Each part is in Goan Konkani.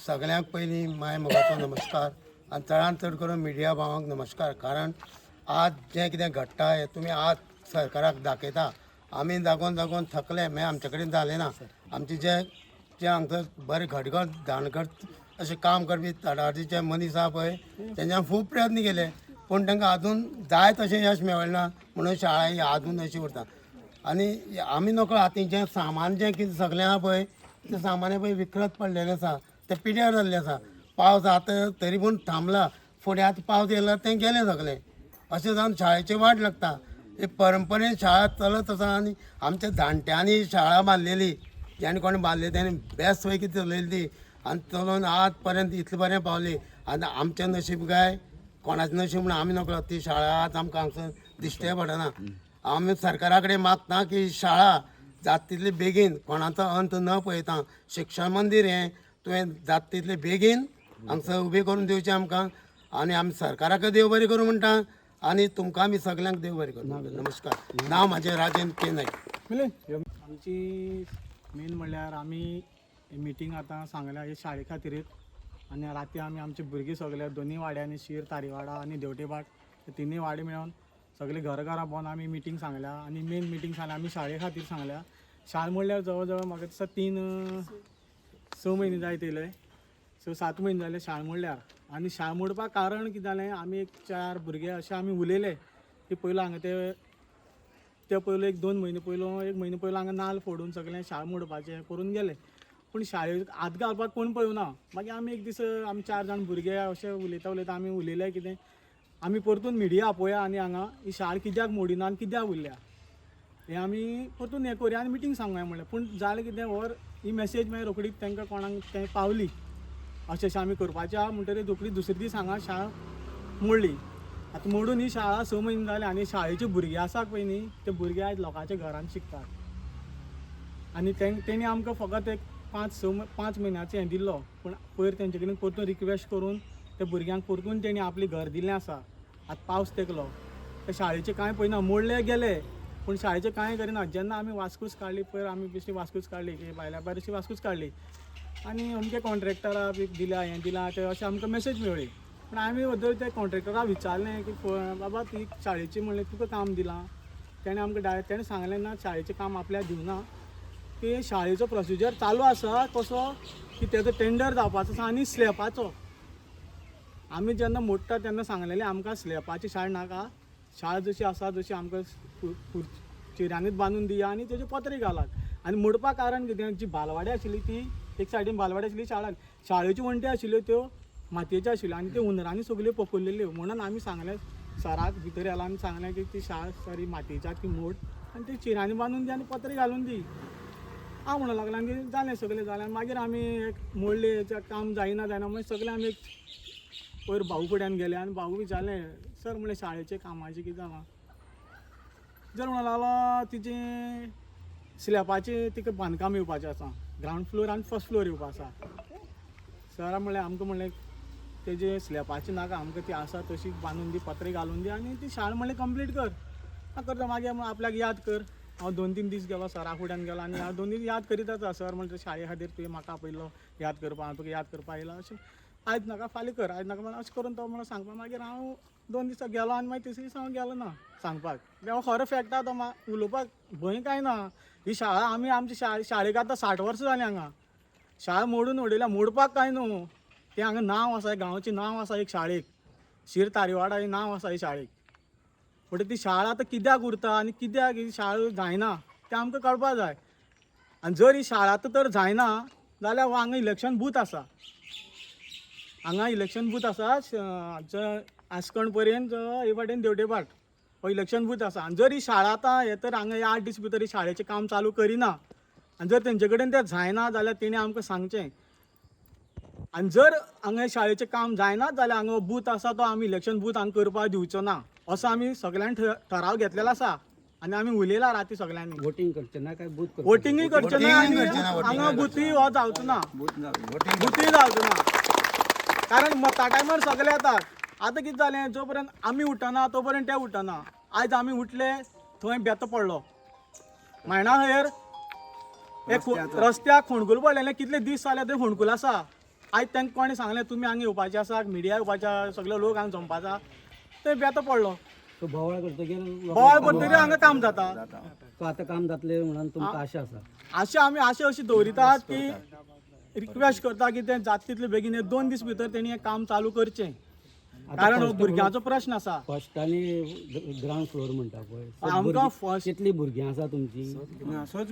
सगळ्यांक पयलीं माय मोगाचो नमस्कार आनी चडान चड करून मिडिया भावांक नमस्कार. कारण आज जें कितें घडटा हें तुमी आज सरकाराक दाखयता. आमी जागोन जागोन थकले, मागीर आमचे कडेन जालें ना. आमचे जे जे हांगसर बरे घटघट दाणघट अशें काम करपी तडाचे मनीस आहा पळय, तेंच्यान खूब प्रयत्न केले, पूण तांकां आजून जाय तशें यश मेळना, म्हणून शाळा ही आजून अशी उरता. आनी आमी नकळो आतां जें सामान जें कितें सगळें आहा पळय, तें सामान पळय विक्रत पडलेलें आसा, तें पिड्यार जाल्लें आसा. पावस आतां तरी पूण थांबला, फुडें आतां पावस येयला तें गेलें सगळें. अशें जावन शाळेची वाट लागता. ही परंपरेन शाळा चलत आसा आनी आमच्या जाणट्यांनी शाळा बांदलेली, जेणे कोणें बांदली तेणी बेस्ट पैकी चलयली ती आनी चलोवन आज पर्यंत इतलें बरें पावली. आनी आमचें नशीब काय कोणाचें नशीब म्हणून आमी नकळो, ती शाळा आज आमकां हांगसर दिश्टी पडना. आमी सरकारा कडेन मागता की शाळा जाता तितले बेगीन, कोणाचो अंत न पळयता, शिक्षण मंदीर हें तुवें जाता तितले बेगीन हांगसर उबें करून दिवचें आमकां. आनी आमी सरकाराकय देव बरें करूं म्हणटा आनी तुमकां आमी सगल्यांक देव बरें करूं. नमस्कार. नांव म्हाजें राजेंद्र के नायक. आमची मेन म्हणल्यार आमी मिटींग आतां सांगल्या हे शाळे खातीरच. आनी राती आमी आमची भुरगीं सगळे दोनी वाड्यांनी, शीर तारीवाडा आनी देवटेभाट, हे तिनूय वाडे मेळोन सगळे घर घरा भोंवन आमी मिटींग सांगल्या. आनी मेन मिटींग सांगल्या आमी शाळे खातीर सांगल्या. शाळ म्हणल्यार जवळ जवळ म्हाका दिसता 3-6 म्हयने जायत येयले, 6-7 म्हयने जाले शाळ मोडल्यार. आनी शाळ मोडपाक कारण कितें जालें, आमी एक चार भुरगे अशे आमी उलयले की पयलो हांगा ते ते पयलो 1-2 म्हयने पयलो, 1 म्हयनो पयलो हांगा नाल्ल फोडून सगळें शाळ मोडपाचें करून गेले, पूण शाळेक हात घालपाक कोण पळोवना. मागीर आमी एक दीस आमी 4 जाण भुरगे अशे उलयता उलयता आमी उलयले कितें, आमी परतून मिडिया आपोवया आनी हांगा ही शाळ कित्याक मोडिना आनी कित्याक उरल्या हें आमी परतून हें करुया आनी मिटींग सांगूया म्हणलें. पूण जालें कितें, वर ही मॅसेज मागीर रोखडीच तांकां कोणाक तें पावली, अशें अशें आमी करपाचें आहा म्हणटकीर रोखडी दुसरे दीस हांगा शाळ मोडली. आतां मोडून ही शाळा 6 म्हयने जाले आनी शाळेचे भुरगे आसात पळय न्ही, ते भुरगे आयज लोकांच्या घरान शिकतात. आनी तेणी आमकां फकत एक 5 म्हयन्याचें हें दिल्लो, पूण पयर तेंचे कडेन परतून रिक्वेस्ट करून त्या भुरग्यांक परतून तेणी आपलें घर दिल्लें आसा. आतां पावस तेकलो, ते शाळेचें कांय पळयना, मोडले गेले पूण शाळेचें कांय करिना. जेन्ना आमी वास्कूच काडली पयर, आमी बेश्टी वास्कूच काडली की भायल्या भायर अशी वास्कूच काडली आनी अमके कॉन्ट्रॅक्टरा बी दिल्या हें दिलां तें अशें आमकां मॅसेज मेळ्ळी. पूण आमी वद्दल त्या कॉन्ट्रॅक्टरा विचारलें की बाबा ती शाळेची म्हणलें तुका काम दिलां, तेणें आमकां डायरेक्ट तेणें सांगलें ना शाळेचें काम आपल्याक दिवना, की शाळेचो प्रोसिजर चालू आसा कसो की तेजो टेंडर जावपाचो आसा आनी स्लॅपाचो. आमी जेन्ना मोडटा तेन्ना सांगलेलें आमकां स्लॅपाची शाळ नाका, शाळ जशी आसा जशी आमकां चिऱ्यांनीच बांदून दिया आनी तेजे पत्रे घालात. आनी मोडपाक कारण कितें, जी बालवाडी आशिल्ली ती एक सायडीन बालवाडी आशिल्ली, शाळान शाळेच्यो वण्टी आशिल्ल्यो त्यो मातयेच्यो आशिल्ल्यो आनी त्यो हुंदरांनी सगल्यो पकुरलेल्यो. म्हणून आमी सांगलें सराक भितर येला आनी सांगलें की ती शाळ सर ही मातयेची आहा ती मोड आनी ती चिऱ्यांनी बांदून दी आनी पत्रे घालून दी. हांव म्हणूंक लागलो आनी जालें सगळें जालें. आनी मागीर आमी एक मोडले काम जायना जायना मागीर सगळें आमी एक पयर भाऊ फुड्यान गेले आनी भाऊ विचारलें सर म्हणलें शाळेचें कामाचें कितें जालां. जर म्हणूंक लागलो तिजें स्लॅपाचें तिका बांदकाम येवपाचें आसा, ग्रावंड फ्लोर आनी फर्स्ट फ्लोर येवपा आसा. सरा म्हणलें आमकां म्हणलें तेजें स्लॅपाचें नाका, आमकां ती आसा तशी बांदून दी, पत्रे घालून दी आनी ती शाळ म्हणलें कंप्लीट कर. आं करता मागीर आपल्याक याद कर. हांव 2-3 दीस गेलो सरा फुड्यान गेलो आनी हांव 2 दीस याद करीत आसा. सर म्हणटा शाळे खातीर तुवें म्हाका आपयल्लो याद करपाक, हांव तुका याद करपाक येयला, अशें आयज नाका फाल्यां कर, आयज नाका म्हणून अशें करून तो म्हणून सांगपाक. मागीर हांव 2 दिसां गेलो आनी मागीर तिसरे दीस हांव गेलो ना सांगपाक. हांव खरो फॅक्ट आहा तो उलोवपाक भंय कांय ना. ही शाळा आमी आमची शाळेक आतां 60 वर्सां जालीं हांगा शाळा मोडून उडयल्या, मोडपाक कांय न्हू, तें हांगा नांव आसा, गांवचें नांव आसा एक शाळेक, शीर तारीवाडा हें नांव आसा ही शाळेक. म्हणटा ती शाळा आतां कित्याक उरता आनी कित्याक ही शाळा जायना तें आमकां कळपाक जाय. आनी जर ही शाळा आतां तर जायना जाल्यार हांगा इलेक्शन बूथ आसा, हांगा इलेक्शन बूथ आसा आसकण पर्यंत हे वाटेन देवटेभाट हो इलेक्शन बूथ आसा. आनी जर ही शाळा आतां हे तर हांगा 8 दीस भितर ही शाळेचें काम चालू करिना आनी जर तेंचे कडेन तें जायना जाल्यार तेणी आमकां सांगचें. आनी जर हांगा शाळेचें काम जायना जाल्यार हांगा बूथ आसा तो आमी इलेक्शन बूथ हांगा करपाक दिवचो ना असो आमी सगळ्यांनी ठराव घेतलेलो आसा आनी आमी उलयला राती सगळ्यांनी. वोटिंग करचें ना काय बूथ करचें? वोटिंगूय करचें ना आनी हांगा बुथूय हो जावचो ना, बुथूय जावचो ना, कारण मता टायमार सगळे येतात. आतां कितें जालें, जो पर्यंत आमी उठना तो पर्यंत ते उठना. आयज आमी उठले थंय बेतो पडलो मायणा हयर एक रस्त्याक फोंडकूल पडलेलें, कितले दीस जाले थंय फोंडकूल आसा. आयज तांकां कोणें सांगलें तुमी हांगा येवपाचे आसा, मिडिया येवपाचे आसा, सगळे लोक हांगा जमपाचे आसा, ते बेतो पडलो. सो बोवाळ करतकीर बोवाळ करतकीर हांगा काम जाता. सो आतां काम जातलें म्हणून तुमकां आशा आसा. आशा आमी आशा अशी दवरितात की रिक्वेस्ट करता की तें जाता तितले बेगीन 2 दीस भितर तेणी हें काम चालू करचें, कारण हो भुरग्यांचो प्रश्न आसा. फर्स्ट आनी ग्रावंड फ्लोर म्हणटा पळय, सो आमकां फर्स्ट कितलीं भुरगीं आसा तुमची? 7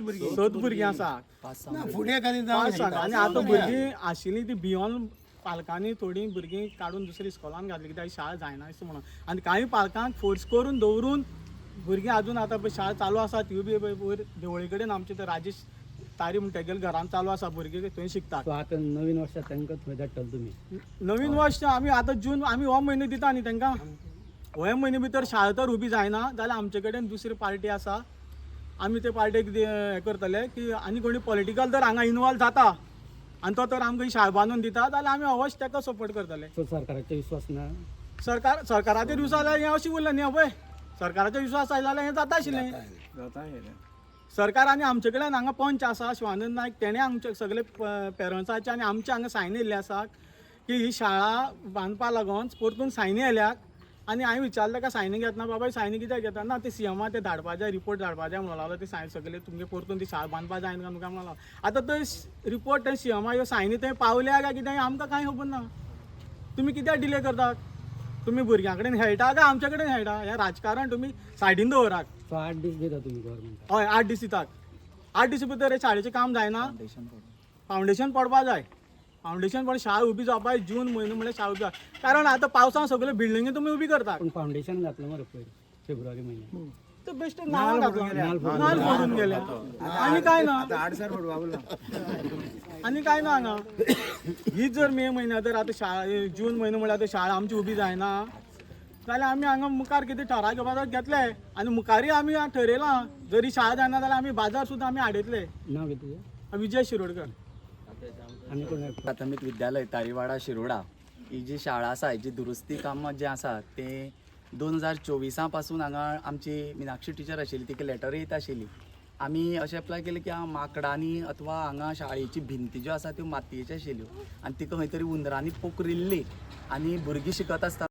भुरगीं आसा. ना फुडें कधी जावं पांच सांग. आनी आतां भुरगीं आशिल्लीं ती भियोन पालकांनी थोडीं भुरगीं काडून दुसऱ्या इस्कॉलान घातली, कित्याक शाळा जायना अशें म्हणून. आनी कांय पालकांक फोर्स करून दवरून भुरगीं आजून आतां पळय शाळा चालू आसा, तिवूय बी पळय वयर देवळे कडेन आमचे ते राजेश तारी म्हणटा तेगेले घरान चालू आसा, भुरगीं थंय शिकतात. सो आतां नवीन वर्साक तांकां थंय धाडटले तुमी? नवीन वर्स आमी आतां जून आमी हो म्हयनो दिता न्ही तांकां, हो म्हयने भितर शाळा तर उबी जायना जाल्यार आमचे कडेन दुसरी पार्टी आसा, आमी ते पार्टेक हें करतले की आनी कोणी पॉलिटिकल जर हांगा इनवॉल्व जाता आनी तो तर आमकां ही शाळा बांदून दिता जाल्यार आमी अवश्य ताका सपोर्ट करतले. सो सरकाराचो विश्वास ना? सरकाराचेर विश्वास जाल्यार हें अशें उरलें न्ही पळय, सरकाराचेर विश्वास आयलो जाल्यार हें जाता आशिल्लें. सरकार आनी आमचे कडेन हांगा पंच आसा शिवानंद नायक, तेणें आमचे सगळे पेरंट्साचे आनी आमचे हांगा सायन येयल्ले आसा की ही शाळा बांदपा लागून परतून सायनी आयल्यात. आनी हांवें विचारलें ताका सायनी घेतना, बाबा सायनी कित्याक घेता? ना ते सीएमा ते धाडपा जाय, रिपोर्ट धाडपा जाय म्हणून लागलो. ते सायन सगळे तुमगे परतून ती शाळा बांदपा जायना तुमकां म्हणून लागलो. आतां ते रिपोर्ट ते सीएमा ह्यो सायनी थंय पावल्या काय कितें आमकां कांय खबर ना. तुमी कित्याक डिले करतात? तुमी भुरग्यां कडेन खेळटा काय आमचे कडेन खेळटा? हें राजकारण तुमी सायडीन दवरात. सो 8 दीस दिता तुमी गव्हर्मेंटाक? हय, 8 दीस दितात. 8 दीस भितर हे शाळेचें काम जायना, फावंडेशन पडपा जाय. फावंडेशन पड शाळा उबी जावपा जाय. जून म्हयनो म्हणल्यार शाळा उबी जावपा, कारण आतां पावसान सगळ्यो बिल्डिंगी तुमी उबी करतात. पूण फावंडेशन घातलं मरे पयर फेब्रुवारी म्हयन्याक. ते बेश्टे नाल घातलं, नाल फोडून गेले आनी काय ना, आनी काय ना हांगा. ही जर मे म्हयन्या जर आतां शाळा जून म्हयनो म्हणल्यार आतां शाळा आमची उबी जायना जाल्यार आमी हांगा मुखार कितें ठराव घेवपा घेतले आनी मुखारय आमी ठरयलां जरी शाळा जायना जाल्यार आमी बाजार सुद्दां आमी हाडयतले. नांव कितें तुजें? विजय शिरोडकर. आनी कोण? प्राथमीक विद्यालय तारीवाडा शिरोडा ही जी शाळा आसा हेजी दुरुस्ती कामां जें आसा तें 2024 पासून हांगा आमची मिनाक्षी टिचर आशिल्ली, तिका लेटर येत आशिल्ली. आमी अशें एप्लाय केलें की माकडांनी अथवा हांगा शाळेची भिंती ज्यो आसा त्यो मातयेच्यो आशिल्ल्यो आनी तिका खंय तरी हुंदरांनी पोखरिल्ली आनी भुरगीं शिकत आसतना